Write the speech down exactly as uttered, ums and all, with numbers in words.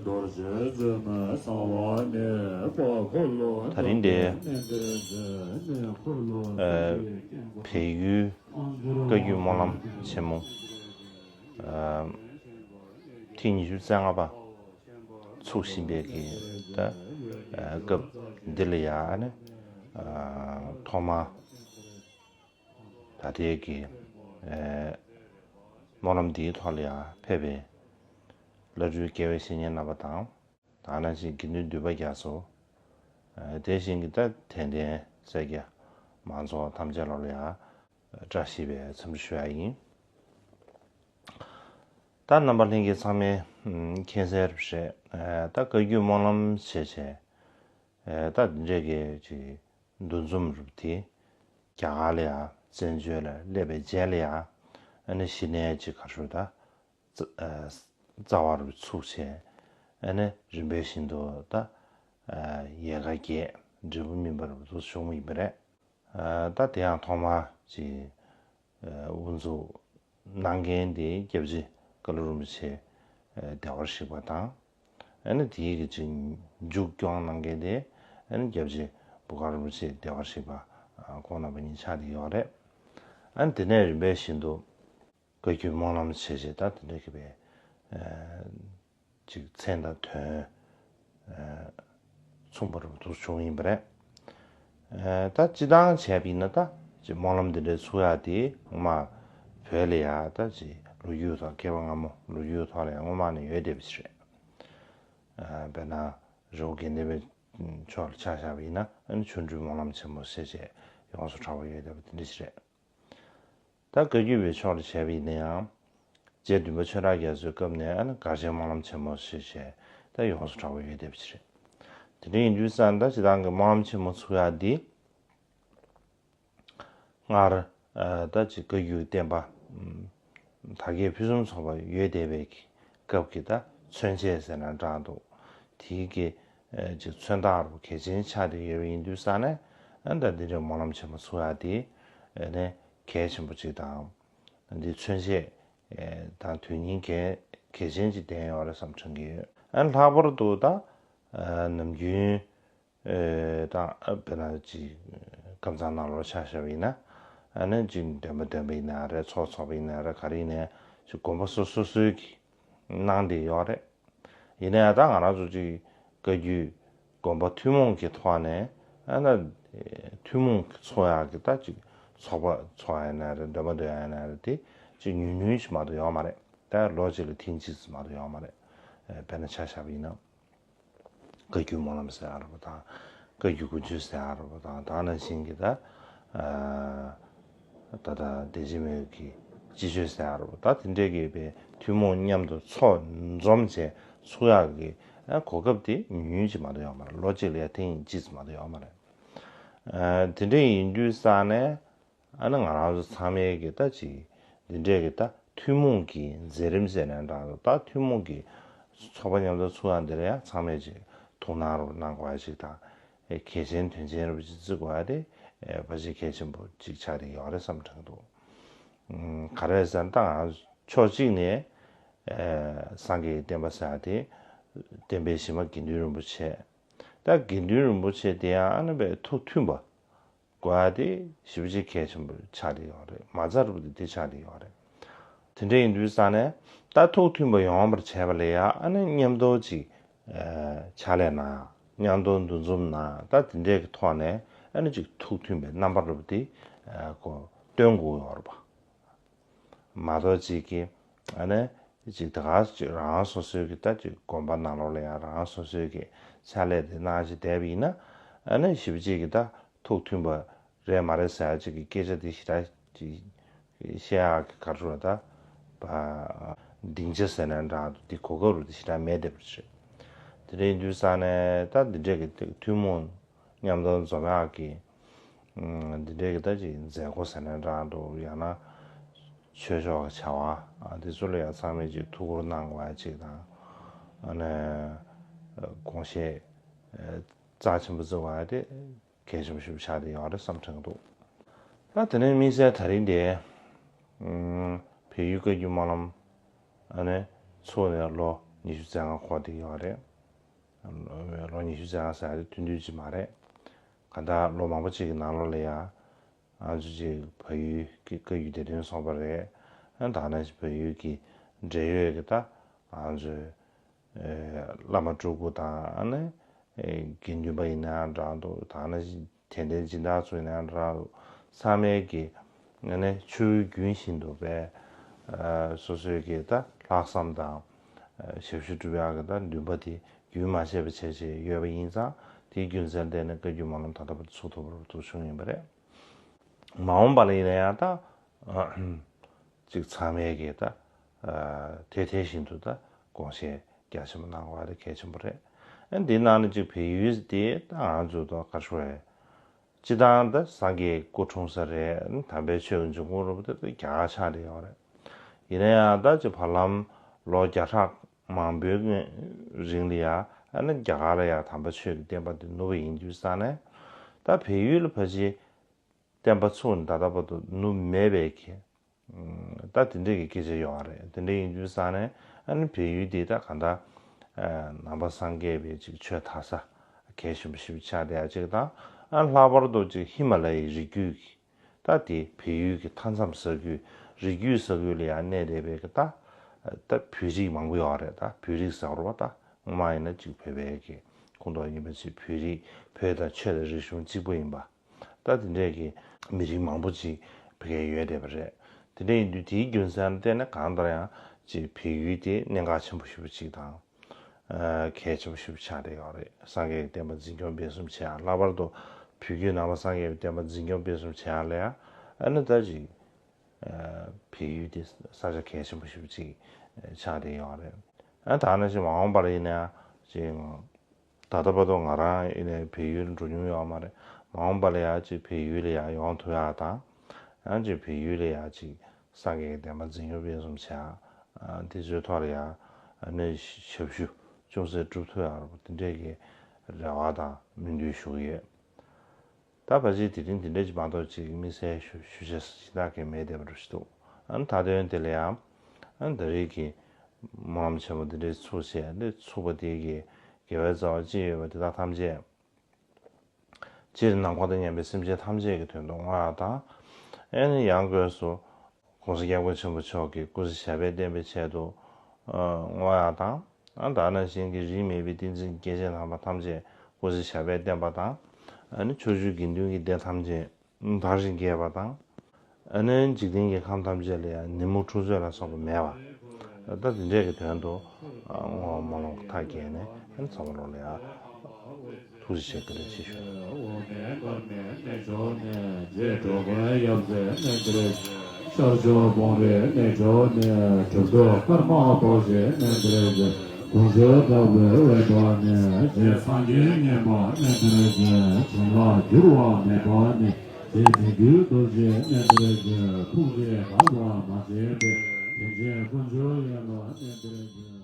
ད་རིང་འདིར་བལ་ཡུལ་བཀའ་བརྒྱུད་སྨོན་ལམ་ཆེན་མོ་ཐེངས་ཉི་ཤུ་རྩ་ལྔ་པ་ཚུགས་བཞིན་པའི་གི་ད་སྐབས་འདི་ལ་ཡང་ནི་ཐོག་མར་ད་ལྟའི་གི་སྨོན་ལམ་འདིའི་ཐོག་ལ་ཡང་ཕེབས་པའི་བླ་སྤྲུལ་དགེ་བའི་བཤེས་གཉེན་རྣམ་པ་དང་། དེ་ནང་བཞིན་དགེ་འདུན་འདུས་པ་རྒྱ་མཚོ། དེ་བཞིན་གྱི་ད་དད་ལྡན་སེར་སྐྱ་མང་ཚོགས་ཐམས་ཅད་ལ་ཡང་བཀྲ་ཤིས་པའི་འཚམས་འདྲི་ཞུ་ཡ་ཡིན། ད་རྣམ་པ་ལྷན་རྒྱས་ཚང་མས་མཁྱེན་གསལ་རེད། ད་བཀའ་བརྒྱུད་སྨོན་ལམ་བྱས་བྱས། ད་འདི་འདྲའི་གི་ཅིག་འདུ་འཛོམས་རུ་དེ་རྒྱ་གར་ལ་ཡང་བཙན་བྱོལ་ལ་སླེབས་པའི་རྗེས་ལ་ཡང་ཨ་ནི་གཞི་ནས་ཅིག་ག་རེ་ཞུ་ད། རྩ་བ་རུ་ཚུགས་བྱས། ཨ་ནི་རིམ་པས་བཞིན་དུ་ད་ཡལ་ག་རྒྱས་འབྲས་བུ་སྨིན་པ་རུ་བྱུང་ཡིན་པ་རེད། ད་དེ་ཡང་ཐོག་མར་ཅིག་དབུ་འཛུགས་གནང་མཁན་དེ་སྐྱབས་རྗེ་ཀ་ལུ་རིན་པོ་ཆེ་བདེ་བར་གཤེགས་པ་དང་། ཨ་ནི་དེའི་གི་ཅིག་མཇུག་སྐྱོང་གནང་མཁན་དེ་ཨ་ནི་སྐྱབས་རྗེ་འབོ་དཀར་རིན་པོ་ཆེ་བདེ་བར་གཤེགས་པ་ཁོང་རྣམ་པ་གཉིས་ཆགས་བསྡད་ཡོད་རེད། ཨ་ནི་དེ་ནས་རིམ་པས་བཞིན་དུ་བཀའ་བརྒྱུད་སྨོན་ལམ་བྱས་བྱས་ད་དེ་འདྲ་གི་བའི་ཅིག་མཚན་དང་དོན་མཚུངས་པ་རུ་འདུག་བྱུང་ཡིན་པ་རེད། ད་སྤྱི་བཏང་བྱས་པ་ཡིན་ན་ད་ཅིག་སྨོན་ལམ་འདི་འདྲའི་ཚུགས་ཡག་དེ་སྔོན་མ་བོད་ལ་ཡ་ད་ཅིག་ལོ་རྒྱུས་ཐོག་བསྐལ་པ་སྔ་མོ་ལོ་རྒྱུས་ཐོག་ལ་ཡ་སྔོན་མ་ནས་ཡོད་བསྡད་པ་ཞིག་རེད། དཔེར་ན་རི་བོ་དགེ་ལྡན་པའི་ཕྱོགས་ལ་ཆ་བཞག་པ་ཡིན་ན་ཨ་ནི་ཆོ་འཕྲུལ་སྨོན་ལམ་ཆེན་མོ་ཞེས་བྱས་ཡོངས་སུ་གྲགས་པ་ཡོད་བསྡད་པ་དེ་འདྲ་ཞིག་རེད། ད་བཀའ་བརྒྱུད་པའི་ཕྱོགས་ལ་བྱས་པ་ཡིན་ན་ཡང་། རྗེ་བདུན་པ་ཆོས་གྲགས་རྒྱ་མཚོའི་སྐབས་ནས་ཨ་ནི་གར་ཆེན་སྨོན་ལམ་ཆེན་མོ་ཞེས་བྱས་ད་ཡོངས་སུ་གྲགས་པ་ཡོད་བསྡད་པ་ཞིག་རེད། དེ་འདྲ་ཡིན་དུས་ཙང་ད་སྤྱིར་བཏང་གི་སྨོན་ལམ་ཆེན་མོ་ཚུགས་ཡག་འདི། སྔར་ད་ཅིག་བཀའ་བརྒྱུད་བསྟན་པ་དར་རྒྱས་ཕུན་སུམ་ཚོགས་པ་ཡོད་བསྡད་པའི་སྐབས་ཀྱི་ད་མཚོན་བྱེད་ཟེར་ན་འདྲ་འདུག་དེའི་གི་ཅིག་མཚོན་རྟགས་རུ་གལ་ཆེན་ཆགས་བསྡད་ཡོད་པ་ཡིན་དུས་ཙང་ནས་ད་འདི་འདྲའི་སྨོན་ལམ་ཆེན་མོ་ཚུགས་ཡག་དེ་ནས་གལ་ཆེན་པོ་ཅིག་དང་། འདི་མཚོན་བྱེད་དང་དོན་སྙིང་གལ་གལ་ཆེན་ཅིག་ལྡན་ཡོད་རེད་བསམ་དྲན་གྱི་ཡོད། ཨ་ལྷག་པར་དུ་ད་ནམ་རྒྱུན་ད་དཔེར་ན་ཅིག་ཀམ་ཚང་ནང་ལོགས་ཆ་བཞག་པ་ཡིན་ན་ཨ་ནི་ཅིག་འདོན་པ་འདོན་པ་ཡིན་ན་རེད། ཚོགས་ཚོགས་པ་ཡིན་ན་རེད། ག་རེ་ཡིན་ནའི་ཅིག་དགོན་པ་སོ་སོ་སོའི་གི་གནང་བསྡད་ཡོད་རེད། ཡིན་ན་ཡང་ད་ང་རང་ཚོ་ཅིག་བཀའ་བརྒྱུད་དགོན་པ་ཐུན་མོང་གི་ཐོག་ནས་ཨ་ན་ཐུན་མོང་གི་ཚོགས་ཡག་གི་ད་ཅིག་ཚོགས་པ་ཚོགས་ཡ་ཡིན་ན་རེད། འདོན་པ་འདོན་ཡ་ཡིན་ན་རེད། དེ་ཅིག་ཉུང་ཉུང་ཞིག་མ་གཏོགས་ཡོད་མ་རེད། ད་ལོ་གཅིག་ལ་ཐེངས་གཅིག་ཙམ་མ་གཏོགས་ཡོད་མ་རེད། དཔེར་ན་ཆ་བཞག་པ་ཡིན་ན་བཀའ་བརྒྱུད་སྨོན་ལམ་ཟེར་ཡག་རེད་པ་དང་། བཀའ་བརྒྱུད་དགུན་ཆོས་ཟེར་ཡག་རེད་པ་དང་། ད་ནང་བཞིན་གྱི་ད་ད་ལྟ་བདེ་ཆེན་མའི་གི་སྤྱི་ཆོས་ཟེར་ཡག་རེད་པ། ད་དེ་འདྲས་ཀྱི་བའི་ཐུན་མོང་མཉམ་དུ་ཚོགས་འཛོམས་བྱས་ཚུགས་ཡག་གི་གོ་སྐབས་དེ་ཉུང་ཉུང་ཅིག་མ་གཏོགས་ཡོད་མ་རེད། ལོ་གཅིག་ལ་ཡ་ཐེངས་གཅིག་ཙམ་མ་གཏོགས་ཡོད་མ་རེད། དེ་འདྲས་ཡིན་དུས་ཙང་ནས་ཨ་ནི་ང་རང་ཚོ་ཚང་མས་ཀྱི་ད་ཅིག་འདི་འདྲས་ཀྱི་ད་ཐུན་མོང་གི་མཛད་རིམ་ཟེར་ནའང་འདྲ་འདུག་ད་ཐུན་མོང་གི་ཚོགས་པ་མཉམ་དུ་ཚུགས་ཡག་འདི་ལ་ཡང་ཚང་མས་ཅིག་ཐུགས་སྣང་རུ་གནང་དགོས་ཡ་ཅིག་དང་། གལ་ཆེན་དོན་ཆེན་རུ་ཅིག་བརྩི་དགོས་ཡ་དེ་ཕལ་ཆེར་གལ་ཆེན་པོ་ཅིག་ཆགས་བསྡད་ཡོད་རེད་བསམ་དྲན་འདུག་ག་རེ་ཟེར་ན་ད་ང་རང་ཕྱོགས་གཅིག་ནས་སངས་རྒྱས་ཀྱི་བསྟན་པ་ཟེར་ཡ་དེ་བསྟན་པའི་གཞི་མ་དགེ་འདུན་རིན་པོ་ཆེ། ད་དགེ་འདུན་རིན་པོ་ཆེ་དེ་ཡང་ཨ་ནི་བའི་ཐུགས་མཐུན་པ་དགོས་ཡ་དེ་ཞེ་པོ་ཅིག་གལ་ཆེན་པོ་ཆགས་བསྡད་ཡོད་རེད། མ་རྩ་རུ་དེ་དེ་ཆགས་བསྡད་ཡོད་རེད། དེ་འདྲ་ཡིན་དུས་ཙང་ནས་ད་ཐུགས་མཐུན་པ་ཡོང་བར་བྱས་པ་ལ་ཡ་ཨ་ནི་མཉམ་དུ་ཅིག་ཕྱག་ལས་གནང་། མཉམ་དུ་འདུ་འཛོམས་གནང་། ད་དེ་འདྲའི་གི་ཐོག་ནས་ཨ་ནི་ཅིག་ཐུགས་མཐུན་པའི་རྣམ་པ་རུ་དེ་ཁོ་སྟོན་དགོས་ཡོད་རེད་པ། མ་གཏོགས་ཅིག་གི་ཨ་ནི་ཅིག་ད་ག་ཅིག་རང་སོ་སོའི་གི་ད་ཅིག་དགོན་པ་ནང་ལོགས་ལ་ཡང་རང་སོ་སོའི་གི་ཕྱག་ལས་དེ་གནང་བཞིན་བསྡད་པ་ཡིན་ན་ཨ་ནི་ཞེ་པོ་ཅིག་གི་ད་ཐུགས་མཐུན་པ་རེད་མ་རེད་ཟེར་ཡ་ཅིག་གི་སྐད་ཆ་དེ་ཞེ་དྲག་ཅིག་བཤད་ཡག་གི་ག་རེ་ཟེར་ད་པ་སྡིངས་ཆ་ཟེར་ན་འདྲ་འདུག་དེ་གོ་སྐབས་རུ་དེ་ཞེ་དྲག་མེད་བསྡད་པ་རེད། དེ་འདྲ་ཡིན་དུས་ཙང་ནས་ད་འདི་འདྲས་ཀྱི་ཐུན་མོང་མཉམ་དུ་འཛོམས་ཡག་གི་འདི་འདྲའི་གི་ད་ཅིག་མཛད་སྒོ་ཟེར་ན་འདྲ་འདུག་ཡང་ན་ཆོས་ཕྱོགས་ཀྱི་བྱ་བ་འདི་ཚོ་ལ་ཡང་ཚང་མས་ཅིག་ཐུགས་ཁུར་གནང་དགོས་ཡ་ཅིག་དང་། ཨ་ནི་དགོངས་བཞེས་རྩ་ཆེན་པོ་བརྩི་དགོས་ཡ་དེ་གལ་ཆེན་པོ་ཞིག་ཆགས་བསྡད་ཡོད་རེད་བསམ་དྲན་འདུག་ད་དེ་ནས་དམིགས་བསལ་ད་རིང་དེ་བལ་ཡུལ་བཀའ་བརྒྱུད་སྨོན་ལམ་ཨ་ནི་ཚུགས་ནས་ལོ་ ཉི་ཤུ་རྩ་ལྔ་འཁོར་བསྡད་ཡོད་རེད། ལོ་ཉི་ཤུ་རྩ་ལྔ་ཟེར་ཡ་དེ་ཐུང་ཐུང་ཅིག་མ་རེད། གང་ལྟར་ལོ་མང་པོ་ཅིག་གི་ནང་ལོགས་ལ་ཡ། ང་ཚོ་ཅིག་བལ་ཡུལ་གྱི་བཀའ་བརྒྱུད་བདེ་དོན་ཚོགས་པ་རེད། ད་ནང་བཞིན་བལ་ཡུལ་གྱི་འབྲེལ་ཡོད་ཀྱི་ད་ང་ཚོའི་བླ་མ་སྤྲུལ་སྐུ་དང་ཨ་ནི་དགེ་འདུན་པ་ཡིན་ན་འདྲ་འདུག་ད་ནང་བཞིན་དད་ལྡན་སྦྱིན་བདག་ཚོ་ཡིན་ན་འདྲ་འདུག་ཚང་མས་ཀྱི་ཨ་ནི་ཆོས་རྒྱུན་བཞིན་དུ་པས་སོ་སོའི་གི་ད་ལྷག་བསམ་དང་ཞབས་ཞུ་སྒྲུབ་ཡག་གི་ད་འདུན་པ་དེ་རྒྱུན་མ་ཆད་པ་བྱས་བྱས་ཡོད་པ་ཡིན་ཙང་དེའི་རྒྱུ་མཚན་བརྟེན་ནས་བཀའ་བརྒྱུད་སྨོན་ལམ་ད་ལྟ་བར་དུ་ཚུགས་ཐུབ་པ་རུ་ཐུགས་བྱུང་ཡིན་པ་རེད། མ་འོངས་པ་ལ་ཡིན་ན་ཡང་ད་ཅིག་ཚང་མས་ཀྱི་ད་དེ་དེ་བཞིན་དུ་ད་དགོངས་བཞེས་རྒྱ་ཆེན་པོ་གནང་དགོས་པ་དེ་གལ་ཆེན་པོ་རེད། ཨ་འདི་ནང་ནས་ཅིག་བལ་ཡུལ་དེ་ད་ང་ཚོ་ད་ག་ཤོད་རེད། སྤྱི་བཏང་ད་སངས་རྒྱས་སྐུ་འཁྲུངས་ས་རེད། དམ་པའི་ཆོས་ཀྱི་འབྱུང་ཁུངས་རུ་དེ་ད་རྒྱ་གར་ཆགས་བསྡད་ཡོད་རེད། ཡིན་ན་ཡང་ད་ཅིག་བར་ལམ་ལོ་བརྒྱ་ཕྲག་མང་པོའི་རིང་ལ་ཡ་ཨ་ནི་རྒྱ་གར་ལ་ཡ་དམ་པ་ཆོས་ཀྱི་བསྟན་པ་དེ་ནུབ་པ་ཡིན་དུས་ཙང་ནས་ད་བལ་ཡུལ་ལ་ཕལ་ཆེར་བསྟན་པ་ཚུགས་ནས་ད་ལྟ་བར་དུ་ནུབ་མེད་པའི་གི་ད་དེ་འདྲས་ཀྱི་སྐད་ཆ་ཡོད་རེད། དེ་འདྲས་ཡིན་དུས་ཙང་ནས་ཨ་ནི་བལ་ཡུལ་འདི་ད་གང་ལྟར་ནང་པ་སངས་རྒྱས་པའི་ཅིག་ཆོས་དར་ས་གལ་ཆེན་པོ་ཞིག་ཆགས་བསྡད་ཡ་ཅིག་དང་ཨ་ལྷག་པར་དུ་ཅིག་ཧི་མ་ལ་ཡའི་རི་རྒྱུད་ཀྱི་ད་དེ་བལ་ཡུལ་གྱི་མཐའ་མཚམས་ས་ཁུལ་རི་རྒྱུད་ས་ཁུལ་ལ་ཡང་གནས་བསྡད་པའི་གི་ད་ད་བོད་རིགས་མང་པོ་ཡོད་རེད། ད་བོད་རིགས་ཟེར་བ་ད་སྔོན་མ་ཡིན་ན་ཅིག་བོད་པའི་གི་ཁོངས་གཏོགས་ཡིན་པ་ཅིག་བོད་རིགས་བོད་དང་ཆོས་དང་རིག་གཞུང་གཅིག་པ་ཡིན་པ། ད་དེ་འདྲས་ཀྱི་མི་རིགས་མང་པོ་ཅིག་བོད་སྐད་ཡོད་བསྡད་པ་རེད། དེ་འདྲས་ཡིན་དུས་དེའི་རྒྱུ་མཚན་ལ་བརྟེན་ནས་གང་ལྟར་ཡང་ཅིག་བལ་ཡུལ་དེ་གནད་འགག་ཆེན་པོ་ཞེ་པོ་ཅིག་དང་། གལ་ཆེན་པོ་ཞེ་པོ་ཆགས་བསྡད་ཡོད་རེད། སངས་རྒྱས་ཀྱི་བསྟན་པ་འཛིན་སྐྱོང་སྤེལ་གསུམ་བྱེད་ཡ་ལྷག་པར་དུ་བོད་བརྒྱུད་ནང་པ་སངས་རྒྱས་ཀྱི་བསྟན་པ་འཛིན་སྐྱོང་སྤེལ་གསུམ་བྱེད་ཡ་ལ་ཡ་ཨ་ནི་ད་ཅིག་བལ་ཡུལ་དེ་ས་ཆ་གལ་ཆེན་པོ་ཞེ་པོ་ཅིག་ཆགས་བསྡད་ཡོད་རེད། ཨ་ད་ནང་བཞིན་མ་འོངས་པ་ལ་ཡིན་ན་ཡང་ཅིག་ད་ལྟ་བར་དུ་ང་རང་ཡིན་ནའི་བལ་ཡུལ་འགྲོ་མྱོང་ཡོད་མ་རེད། མ་འོངས་པ་ལ་ཡང་ཅིག་བལ་ཡུལ་ལ་ཡང་ཡོང་ཐུབ་ཡག་དང་། ཡང་ཅིག་བལ་ཡུལ་ལ་ཡང་ཅིག་སངས་རྒྱས་ཀྱི་བསྟན་པ་འཛིན་སྐྱོང་སྤེལ་གསུམ་བྱེད་ཡག་དེ་ཚོའི་ཐོག་ལ་ཡང་ཨ་ནི་ཞབས་ཞུ་ཅུང་ཟད་སྒྲུབ་ཐུབ་ཡག་རེད་པ། དེ་འདྲས་ཀྱི་རེ་བ་དང་སྨོན་འདུན་ཞུ་གི་ཡོད། ད་ཕལ་ཆེར་དེ་རིང་དེ་འདྲས་ཅིག་མ་གཏོགས་ཅིག་དམིགས་བསལ་ཞུ་ཞུ་བྱ་གཞན་དག་གི་མེད་བསྡད་པ་འདྲ་ཞིག་འདུག་ཨ་ནི་མཐའ་དོན་དེ་ལ་ཡང་ཨ་ནི་ད་རེས་ཀྱི་སྨོན་ལམ་ཆེན་མོ་འདི་འདྲའི་ཚུགས་བྱས་འདི་ཚུགས་པ་དེ་གི་དགེ་བའི་རྩ་བ་ཅི་ཡོད་པ་དེ་དག་ཐམས་ཅད་སྤྱིར་ནམ་མཁའ་དང་མཉམ་པའི་སེམས་ཅན་ཐམས་ཅད་ཀྱི་དོན་དུ་བསྔོ་ཡག་དང་། ཨ་ནི་ཡང་སྒོས་སུ་༸གོང་ས་༸སྐྱབས་མགོན་ཆེན་པོ་མཆོག་གི་སྐུ་ཚེ་ཞབས་པད་བརྟན་པའི་ཆེད་དུ་བསྔོ་ཡག་དང་། ཨ་ད་ནང་བཞིན་གྱི་རིས་མེད་པའི་བསྟན་འཛིན་སྐྱེས་ཆེན་རྣམ་པ་ཐམས་ཅད་སྐུ་ཚེ་ཞབས་པད་བརྟན་པ་དང་། ཨ་ནི་ཕྱོགས་བཅུའི་དགེ་འདུན་གྱི་སྡེ་ཐམས་ཅད་དར་ཞིང་རྒྱས་པ་དང་། ཨ་ནི་འཇིག་རྟེན་གྱི་ཁམས་ཐམས་ཅད་ལ་ཡང་ནད་མུག་འཁྲུག་རྩོད་ལ་སོགས་པ་མེད་པ། ད་དེ་འདྲས་ཀྱི་དོན་དུ་བསྔོ་བ་སྨོན་ལམ་མཐའ་རྒྱས་ནས་ཨ་ནི་ཚང་མ་ལོག་ལ་ཡང་ཐུགས་རྗེ་ཆེ་བཀའ་དྲིན་ཆེ་ཞུ། ཤར་ཕྱོགས་སྤང་རི་གནས་མཆོག་ནས། གྲུབ་ཐོབ་ཀརྨ་རྡོ་རྗེ་གནས་འདིར་བཞུགས། དགོངས་གསལ་དག་པའི་དབེན་པ་ནས། རྗེ་སངས་རྒྱས་མཉན་པ་གནས་འདིར་བཞུགས། བྱིན་རླབས་འགྱུར་བ་མེད་པ་ནས། རྗེ་བདུད་འདུལ་རྡོ་རྗེ་གནས་འདིར་བཞུགས། ཐུགས་རྗེས་འབྲལ་བར་མ་བྱས་པའི། རིན་ཆེན་དཀོན་མཆོག་ཡོད་ལ་གནས་འདིར་བཞུགས།